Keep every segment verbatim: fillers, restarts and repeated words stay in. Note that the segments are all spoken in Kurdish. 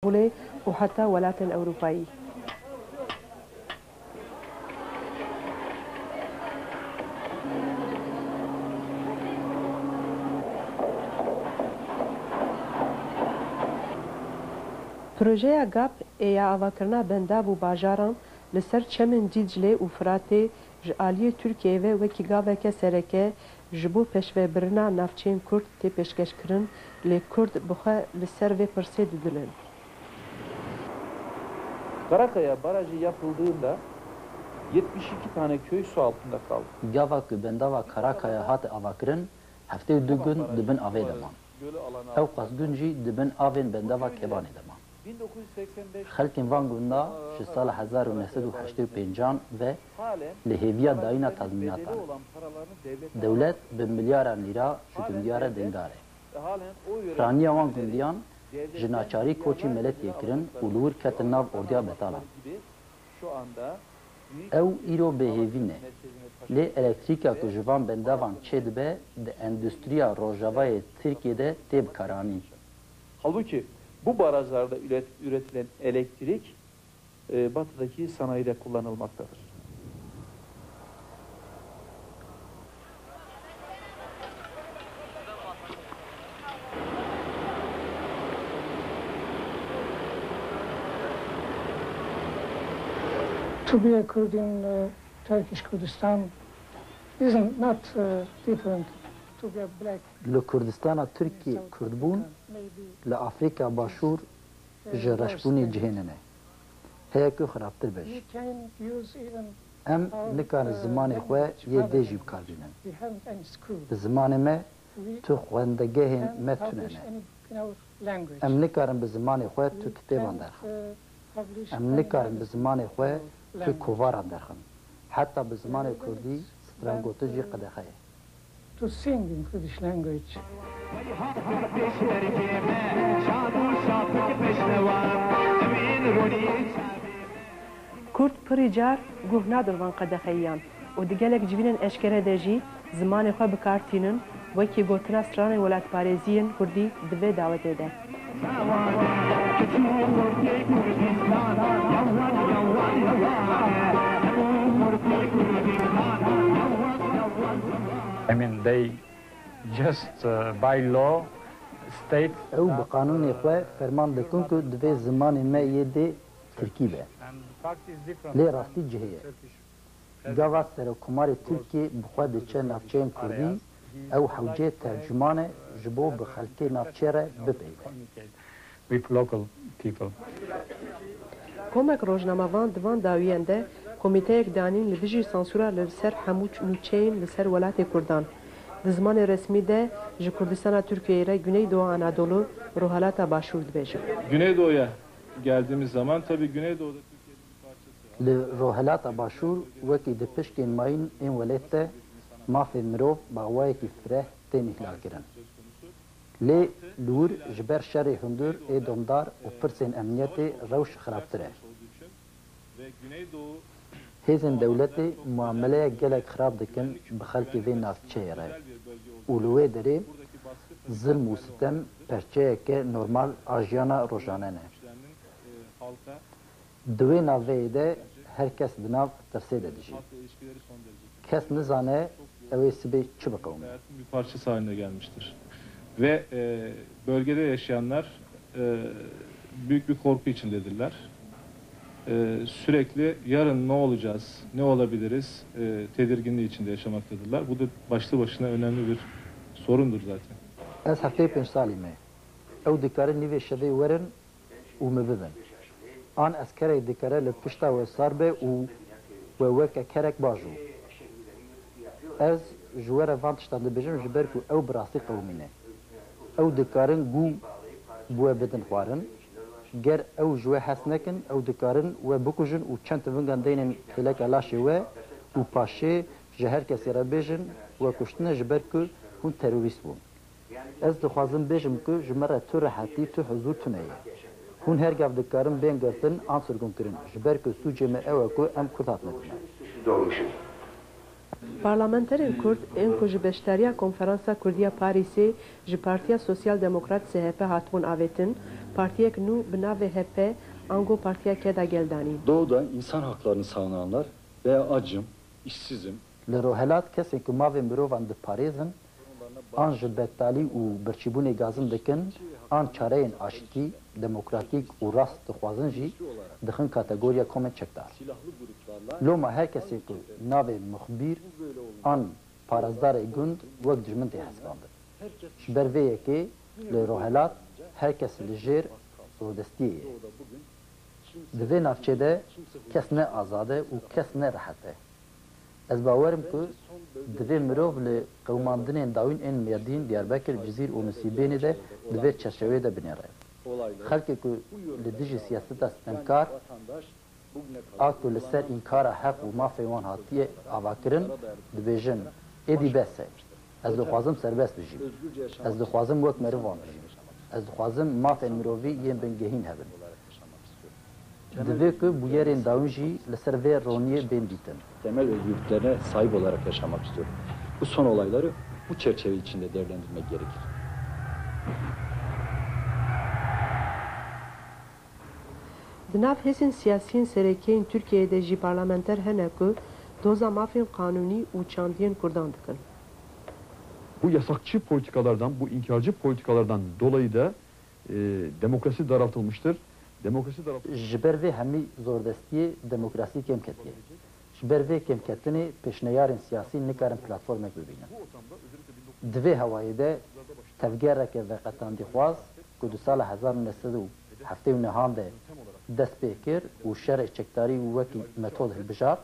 Gulê û heta welatên Ewropayî. Projeya gap ê ya avakirina bendav û bajaran li ser çemên Dîclê û Firatê ji aliyê Tirkiyeyê ve wekî gaveke sereke ji bo pêşvebirina navçeyên Kurd tê pêşkêşkirin, lê Kurd bi xwe li ser vê pirsê didilin. Karakaya Barajı yapıldığında yetmiş iki tane köy su altında kaldı. Gava ku bendava Karakaya hate avakirin, heftê û du gund di bin avê de man. Ewqas gund jî di bin avên bendava Kebanê de man. Xelkên van gunda ji sala hezar û neh sed û heştê û pêncan ve li hêviya dayîna tazmînatan e. Dewlet bi milyaran lîra ji gundiya re deng dare. Piraniya wan gundiyan ji naçarî koçî miletê kirin û li wir ketin nav ordiya betalan. Ew îro bêhêvî ne. Lê elektrîka ku ji van bendavan çêdibe di endustriya rojavayê Tirkiyê de tê bikaranîn. Halbuki bu barajlarda üret- üretilen elektrik e, batıdaki sanayide kullanılmaktadır. To be a Kurd in uh, Turkish Kurdistan is not uh, different to be a black Li Kurdistana Tirkiyê Kurdbûn li Afrîka Başûr ji reşbûnê cihê nine. Heye ku xirabtir be jî. Em nikarin zimanê xwe yê dê jî bi kar bînin. Bi zimanê me tu xwendegehên me tune ne. Em nikarin bi zimanê xwe tu kitêban derxin. Em nikarin bi zimanê xwe tu kovaran derxin. Heta bi zimanê kurdî strangotin jî qedexe ye. To sing in Kurdish language. Kurd pirî car guh nadin van qedexeyiyan û di gelek civînên eşkere de jî zimanê xwe bi kar tînin, wekî gotina stranên welatparêziyên kurdî di vê dawetê de. I mean, they just uh, by law state. Ew bi qanûnê xwe ferman dikin ku divê zimanê me yê dê tirkî be. Lê rastî cihê ye. Gava Serokkomarê Tirkiyê bi xwe diçe navçeyên kurdî, ew hewceyê tercûman e ji bo bi xelkê navçê re bipeyve. With local people. Komek rojnamevan di van dawiyan de komîteyek danîn li dijî sansûra li ser hemû nûçeyên li ser welatê Kurdan. Di zimanê resmî de ji Kurdistana Tirkiyeyê re Güneydoğu Anadolu, Rohelata Başûr dibêjin. Güneydoğu'ya geldiğimiz zaman tabii Güneydoğu'da Türkiye'nin bir parçası. Li Rohelata Başûr wekî di pişkên mayîn ên welêt de mafê mirov bi awayekî fireh tên îhlalkirin. Lê li wir ji ber şerê hundir ê domdar û pirsên emniyetê rewş xirabtir e. Hêzên dewletê muameleya gelek xirab dikin bi xelkê vê navçeyê re û li wê derê zilm û sitem perçeyeke normal a jiyana rojane ne. Di wê naveyê de her kes di nav tirsê de dijî. Kes nizane ew ê sibê çi biqewime. Hayatın bir parçası haline gelmiştir. Ve e, bölgede yaşayanlar e, büyük bir korku içindedirler. E, sürekli yarın ne olacağız, ne olabiliriz e, tedirginliği içinde yaşamaktadırlar. Bu da başlı başına önemli bir sorundur zaten. Ez heftê pênc salî me. Ew dikarin nîvê şevê werin û min bibin. An eskerek dikare li pişta we sar be û we weke kerek bajû. Ez ji we re van tiştan dibêjim ji ber ku ew bi rastî qewimî ne. Ew dikarin gû bi we bidin xwarin. Ger ew ji we hes nekin, ew dikarin we bikujin û çend tivingan deynên xêleka laşê we û paşê ji her kesê re bêjin we kuştine ji ber ku hûn terorîst bûn. Ez dixwazim bêjim ku ji me re tu rehetî, tu huzûr tune ye. Hûn her gav dikarin bên girtin an sirgûnkirin, ji ber ku sûcê me ew e ku em Kurd hatine dîme. Doğmuşum. Parlamenterên Kurd ên ku ji beşdariya Konferansa Kurdî ya Parîsê ji Partiya Sosyal Demokrat S H P hatibûn avêtin, partiyek nû bi navê H P ango Partiya Keda Gel danîn. Doğuda insan haklarını savunanlar veya acım, işsizim, Li Rohelat kesên ku mafê mirovan diparêzin an ji betalî û birçîbûnê gazin dikin, an çareyên aştî, demokratîk û rast dixwazin jî dixin kategoriya komên çekdar. Loma her kesê ku navê muxbîr an parastarê gund wek dijmin tê hesibandin. Ji ber vê yekê li Rohelat her kes li jêr zordestiyê ye. Di vê navçê de kes ne azad e û kes ne rehet e. Ez bawer im ku divê mirov li qewimandinên dawîn ên Mêrdîn, Diyarbekir, Cizîr û Nisîbênê de di vê çerçeveyê de binêre. Xelkê ku li dijî siyaseta sitemkar a ku li ser înkara heq û mafê wan hatiye avakirin, dibêjin, êdî bes e. Ez dixwazim serbest bijîm. Ez dixwazim wek merivan bijîm. Ez dixwazim mafên mirovî yên bingehîn hebin. Divê ku bûyerên dawîn jî li ser vê roniyê bên dîtin. Temel özgürlüklerine sahip olarak yaşamak istiyorum. Bu son olayları bu çerçeve içinde değerlendirmek gerekir. Di nav hêzên siyasî yên sereke yên Tirkiyeyê de jî parlamenter hene ku doza mafên qanûnî û çandiyên Kurdan dikin. Bu yasakçı politikalardan, bu inkarcı politikalardan dolayı da, e, demokrasi daraltılmıştır. Demokrasi daralt- Ji ber vê hemî zordestiyê demokrasî kêm ketiye. Ji ber vê kêmketinê pêşneyarên siyasî nikarin platformek bibînin. Di vê hewayê de tevgereke veqetandîxwaz ku di sala hezar û neh sed û heftê û nehan de dest pê kir û şerê çekdarî wekî metod hilbijart,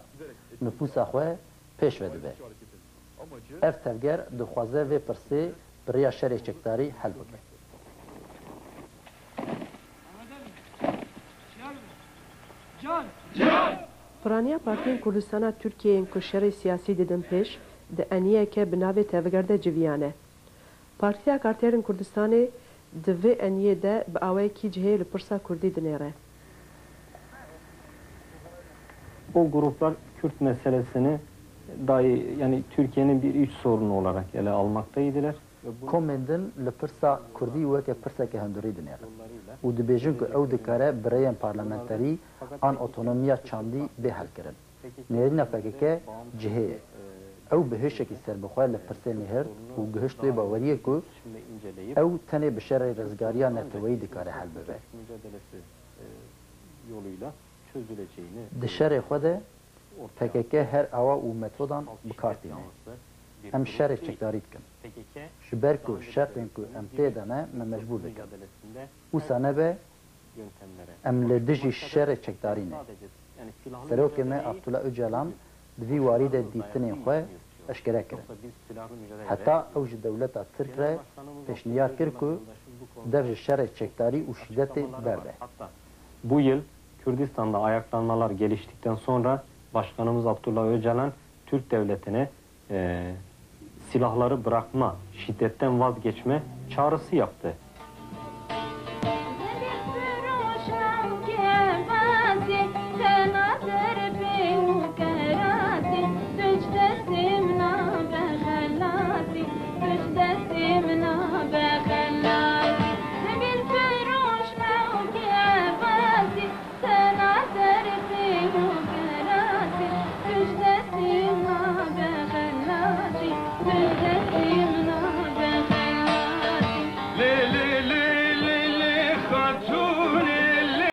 nifûsa xwe pêş ve dibe. Ev tevger dixwaze vê pirsê bi rêya şerê çekdarî hel bike. Piraniya partiyên Kurdistana Tirkiyeyê yên ku şerê siyasî didin pêş, di eniyeke bi navê tevger de civiyane. Partiya Karkerên Kurdistanê di vê eniyê de bi awayekî cihê li pirsa kurdî dinêre. O gruplar Kürt meselesini dahi, yani Türkiye'nin bir iç sorunu olarak ele almaktaydılar. Ve bu Komên din li pirsa kurdî weke pirseke hundirî dinêrin û dibêjin ku ew dikare bi rêyên parlamenterî an otonomiya çandî bê helkirin. Nêrîna P K K cihê ye. Ew bi hêşekî serbixwe li pirsê nihêrt û gihişt wê baweriyê ku ew tenê bi şerê rizgariya neteweyî dikare hel bibe. Di şerê xwe de P K K her awa û metodan bi kar tîne. Em şerê çekdarî dikin. Ji ber ku şertên ku em tê de ne me mecbûr dikin. Wisa nebe, em li dijî şerê çekdarî ne. Serokê me Abdullah Ocalan di vî warî de dîtinên xwe eşkere kirin. Heta ew ji dewleta Tirk re pêşniyar kir ku dev ji şerê çekdarî û şîdetê berde. Bu yıl Kürdistan'da ayaklanmalar geliştikten sonra Başkanımız Abdullah Öcalan Türk devletine e, silahları bırakma, şiddetten vazgeçme çağrısı yaptı.